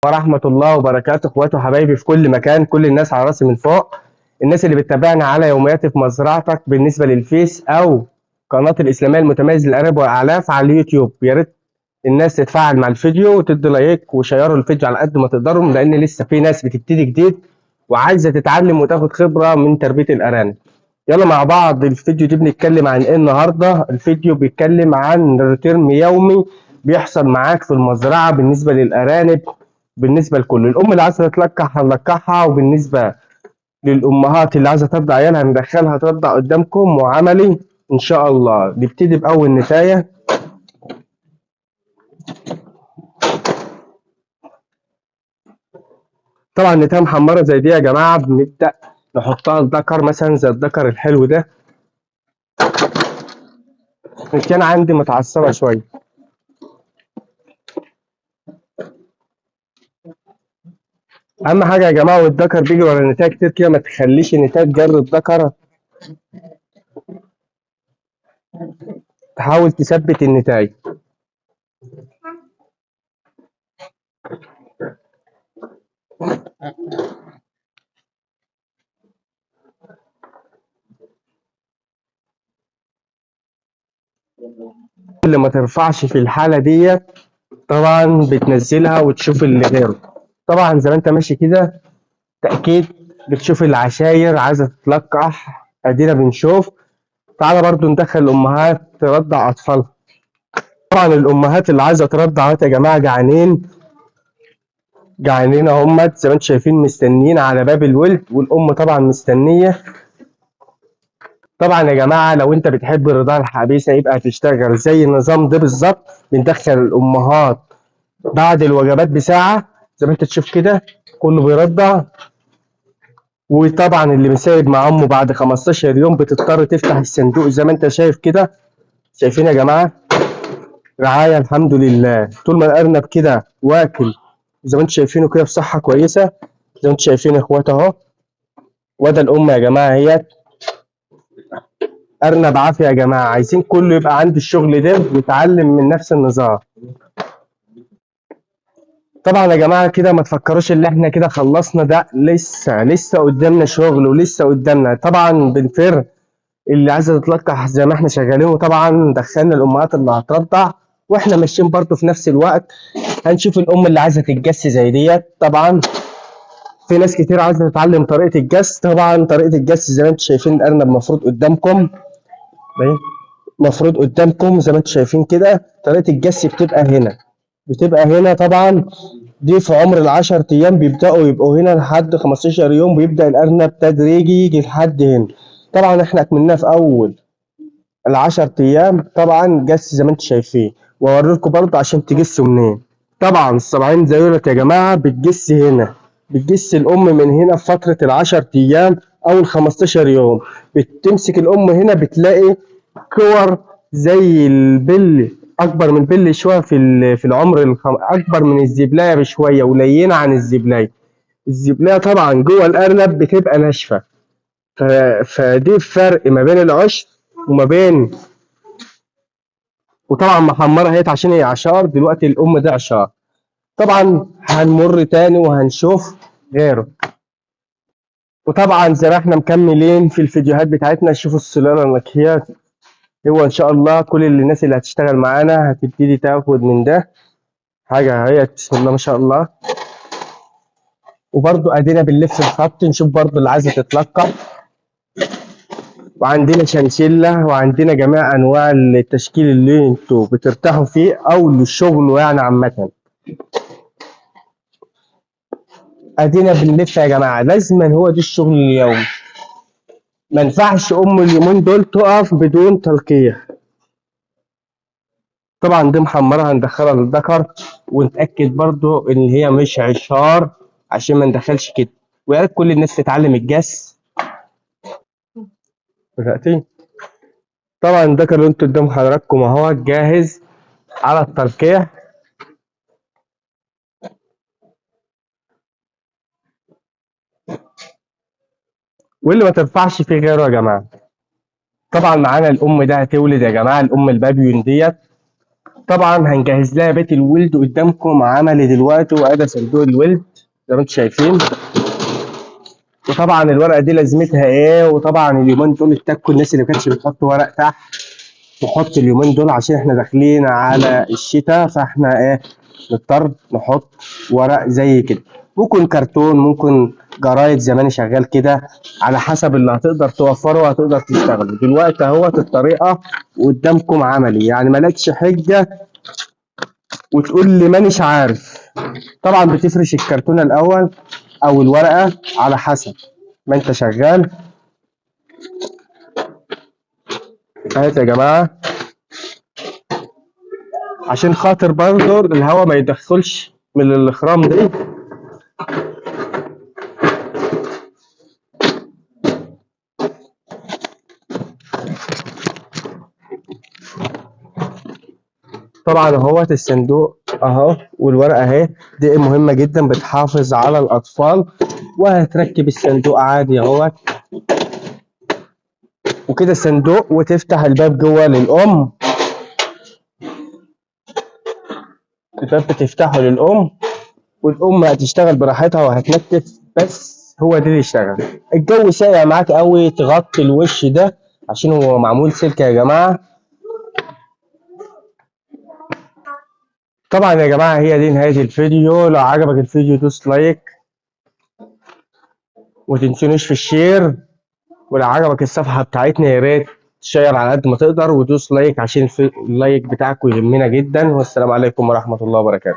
ورحمة الله وبركاته. اخواتي وحبايبي في كل مكان، كل الناس على راسي من فوق، الناس اللي بتتابعنا على يومياتي في مزرعتك بالنسبة للفيس او قناة الإسلامية المتميز للأرانب والأعلاف على اليوتيوب. يا ريت الناس تتفاعل مع الفيديو وتدي like وشيروا الفيديو على قد ما تقدروا، لأن لسه في ناس بتبتدي جديد وعايزة تتعلم وتاخد خبرة من تربية الأرانب. يلا مع بعض الفيديو دي بنتكلم عن ايه النهارده؟ الفيديو بيتكلم عن روتين يومي بيحصل معاك في المزرعة بالنسبة للأرانب، بالنسبة لكل الأم اللي عايزة تتلقح هنلقحها، وبالنسبة للأمهات اللي عايزة ترضع عيالها هندخلها ترضع قدامكم وعملي إن شاء الله. نبتدي بأول نتاية. طبعا نتاية محمرة زي دي يا جماعة بنبدأ نحطها الذكر مثلا زي الذكر الحلو ده. كان عندي متعصبة شوية. أهم حاجة يا جماعة والذكر بيجي ورا النتاية كتير كده، ما تخليش النتاية تجر الذكر، تحاول تثبت النتاية. اللي ما ترفعش في الحالة دي طبعا بتنزلها وتشوف اللي غيره. طبعا زي ما انت ماشي كده تأكيد بتشوف العشاير عايزة تتلقح، ادينا بنشوف. تعالى برضو ندخل الامهات ترضع اطفالها. طبعا الامهات اللي عايزة ترضع يا جماعة جعانين جعانين اهم زي ما انتم شايفين، مستنيين على باب الولد، والام طبعا مستنية. طبعا يا جماعة لو انت بتحب الرضاعة الحبيسة يبقى هتشتغل زي النظام ده بالظبط. بندخل الامهات بعد الوجبات بساعة زي ما انت تشوف كده، كله بيرضع. وطبعا اللي مسايب مع امه بعد 15 يوم بتضطر تفتح الصندوق زي ما انت شايف كده. شايفين يا جماعة؟ رعاية الحمد لله. طول ما الارنب كده واكل زي ما انتم شايفينه كده بصحة كويسة، زي ما انتم شايفين يا اخوات اهو. وده الام يا جماعة اهيت، ارنب عافية يا جماعة. عايزين كله يبقى عنده الشغل ده ويتعلم من نفس النظام. طبعا يا جماعة كده ما تفكروش ان احنا كده خلصنا، ده لسه قدامنا شغل ولسه قدامنا. طبعا بنفر اللي عايزة تتلقح زي ما احنا شغالين، وطبعا دخلنا الامهات اللي هترضع واحنا ماشيين برضو في نفس الوقت. هنشوف الام اللي عايزة تتجس زي ديت. طبعا في ناس كتير عايزة تتعلم طريقة الجس. طبعا طريقة الجس زي ما انتم شايفين الارنب مفروض قدامكم، مفروض قدامكم زي ما انتم شايفين كده. طريقة الجس بتبقى هنا، بتبقى هنا. طبعا دي في عمر العشر ايام بيبداوا يبقوا هنا لحد 15 يوم، بيبدا الارنب تدريجي يجي لحد هنا. طبعا احنا اكملناه في اول العشر ايام. طبعا جس زي ما انتم شايفين، واوريكم برضه عشان تجسوا منين. طبعا السبعين زيولت يا جماعه بتجس هنا، بتجس الام من هنا في فتره العشر ايام او ال15 يوم. بتمسك الام هنا بتلاقي كور زي البل، اكبر من البل شويه في العمر، اكبر من الزبلايه بشويه ولينه عن الزبلايه. الزبلايه طبعا جوه الارنب بتبقى ناشفه، فدي الفرق ما بين العشر وما بين، وطبعا محمره اهيت عشان هي عشار دلوقتي، الام ده عشار. طبعا هنمر تاني وهنشوف غيره. وطبعا زي ما احنا مكملين في الفيديوهات بتاعتنا، شوفوا السلالة النقية. هو ان شاء الله كل الناس اللي هتشتغل معانا هتبتدي تاخد من ده حاجة اهي، بسم الله ما شاء الله. وبرضو ادينا بنلف الخط نشوف برضو اللي عايزة تتلقح. وعندنا شانشيلا، وعندنا جميع انواع التشكيل اللي انتوا بترتاحوا فيه او للشغل عامة. ادينا بنلف يا جماعة، لازما هو ده الشغل اليومي. ما ينفعش ام اليومين دول تقف بدون تلقيح. طبعا دي محمرة هندخلها للذكر، ونتأكد برضو ان هي مش عشار عشان ما ندخلش كده. ويا ريت كل الناس تتعلم الجس دلوقتي. طبعا الذكر اللي انتوا قدام حضراتكم اهو جاهز على التلقيح. واللي ما ترفعش فيه غيره يا جماعة. طبعا معانا الأم ده هتولد يا جماعة، الأم البابيون ديت. طبعا هنجهز لها بيت الولد قدامكم عملي دلوقتي، وادي صندوق الولد زي ما انتم شايفين. وطبعا الورقة دي لازمتها ايه؟ وطبعا اليومين دول اتكوا الناس اللي ما كانتش بتحط ورق تحت تحط اليومين دول، عشان احنا داخلين على الشتاء، فاحنا ايه نضطر نحط ورق زي كده. ممكن كرتون، ممكن جرايد زماني شغال كده، على حسب اللي هتقدر توفره وهتقدر تشتغله. دلوقتي اهوت الطريقة قدامكم عملي، يعني مالكش حجه وتقول لي مانيش عارف. طبعا بتفرش الكرتونه الاول او الورقة على حسب ما انت شغال. اهي يا جماعة، عشان خاطر برضه الهواء ما يدخلش من الاخرام دي. طبعا اهوت الصندوق اهو والورقة اهي، دي مهمة جدا بتحافظ على الاطفال. وهتركب الصندوق عادي اهوت وكده الصندوق، وتفتح الباب جوه للام. الباب بتفتحه للام، والام هتشتغل براحتها وهتنتف، بس هو ده اللي يشتغل. الجو ساقع معاك قوي، تغطي الوش ده عشان هو معمول سلك يا جماعة. طبعا يا جماعة هي دي نهاية الفيديو. لو عجبك الفيديو دوس like، ومتنسونيش في ال share. ولو عجبك الصفحة بتاعتنا يا ريت تشير على قد ما تقدر، ودوس like عشان ال like بتاعك يهمنا جدا. والسلام عليكم ورحمة الله وبركاته.